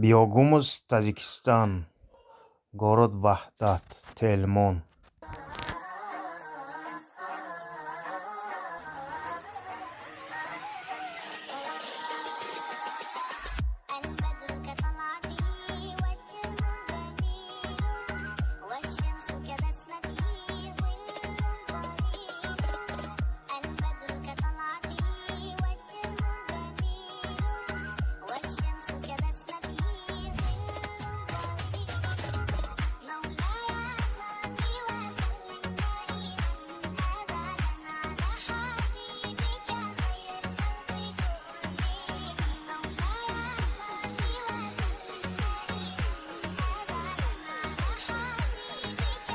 Биогумус, Таҷикистан, город Ваҳдат, Телмон. البدر كطلعته وجه جميل، والشمس كبسمته ظل ظليل. البدر كطلعته وجه جميل، والشمس كبسمته ظل ظليل. مولاي صل وسلم دائما أبدا على حبيبك خير الخلق كلهم. مولاي صل وسلم دائما أبدا على حبيبك خير.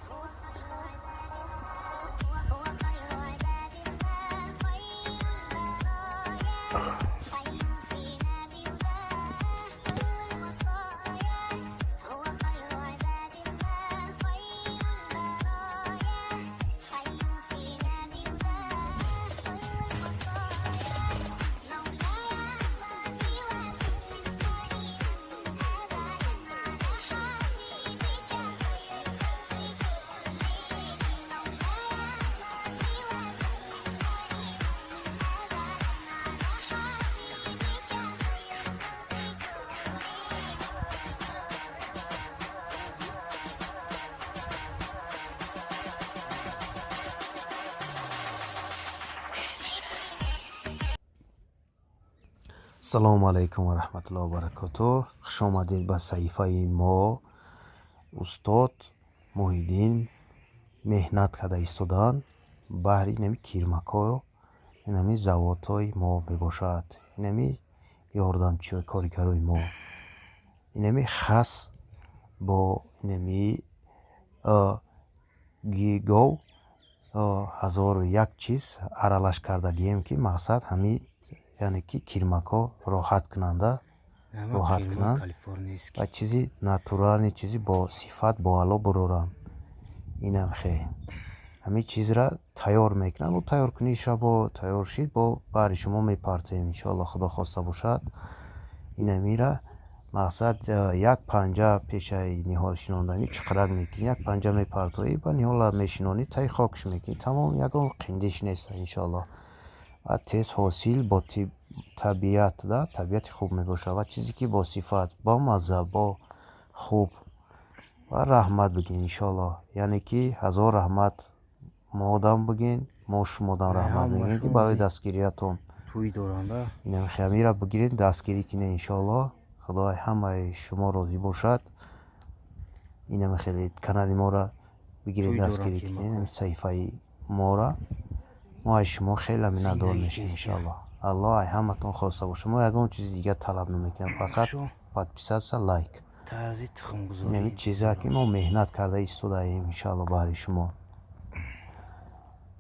هو خير عباد الله، هو خير عباد الله، خير البرايا، حي فينا بهداه حلو الوصايا. هو خير عباد الله، خير البرايا، حي فينا بهداه حلو الوصايا. مولاي صل وسلم دائما أبدا على حبيبك خير الخلق كلهم. مولاي صل وسلم دائما أبدا على حبيبك خير الخلق كلهم. Салому алайкум ва раҳматуллоҳи ва баракотуҳ. Хуш омадед ба саҳифаи мо. Устод Муҳиддин меҳнат карда истодаанд баҳри инами кирмакҳо, инами заводҳои мо мебошад, инами ёрдамчиҳои коригарои мо, инами хас бо инами гов ҳазору як чиз аралаш кардагием, ки мақсад ҳамин, яъне ки кирмакҳо роҳат кунанда, роҳат кунанд ва чизи натуральный, чизи бо сифат, боаъло буроранд. Инам хе ҳамин чизра тайёр мекунанд. Бо тайёркуниша бо тайёр шид, бо баҳри шумо мепартоем, иншоалло, Худо хоста бошад. Инамира мақсад як панҷа пешаи ниҳол шинонданӣ чуқурак мекунӣ, як панҷа мепартоӣ, ба ниҳола мешинонӣ, таи хокш мекунӣ, тамом, ягон қиндиш нест, иншоалло. Ва тез ҳосил бо табиат да табиати хуб мебошад ва чизе ки бо сифат, бо мазза, бо хуб. Ва раҳмат бигин, иншоалло, яъне ки ҳазор раҳмат модам бигин, мо шумодам раҳмат мегӯем, ки барои дастгириятон. Тӯй доранда. Инам хамира бигиред, дастгирӣ кунед, иншоалло. Худои ҳамаи шумо розӣ бошад. Инам хеле канали моро бигиред, Тӯй дорам дастгирӣ кунед, кирмакҳо. ҳамин саҳифаи моро. Мо аз шумо хеле миннатдор Зиндагӣ мешавем, кесия. иншоалло. Аллоҳ ай ҳаматон хоста бошад. Мо ягон чизи дигар талаб намекунем, фақат Шо подписаться, лайк. тарзи тухмгузорӣ. Инами чизе ки мо меҳнат карда истодаем, иншоалло, баҳри шумо.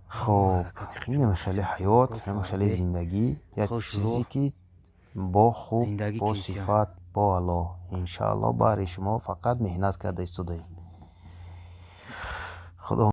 Хоб, инам хеле ҳаёт, инам хеле зиндагӣ, як чизе ки бо хуб, Зиндагӣ бо кесия. сифат, бо аъло. Иншоалло, баҳри шумо фақат меҳнат карда истодаем.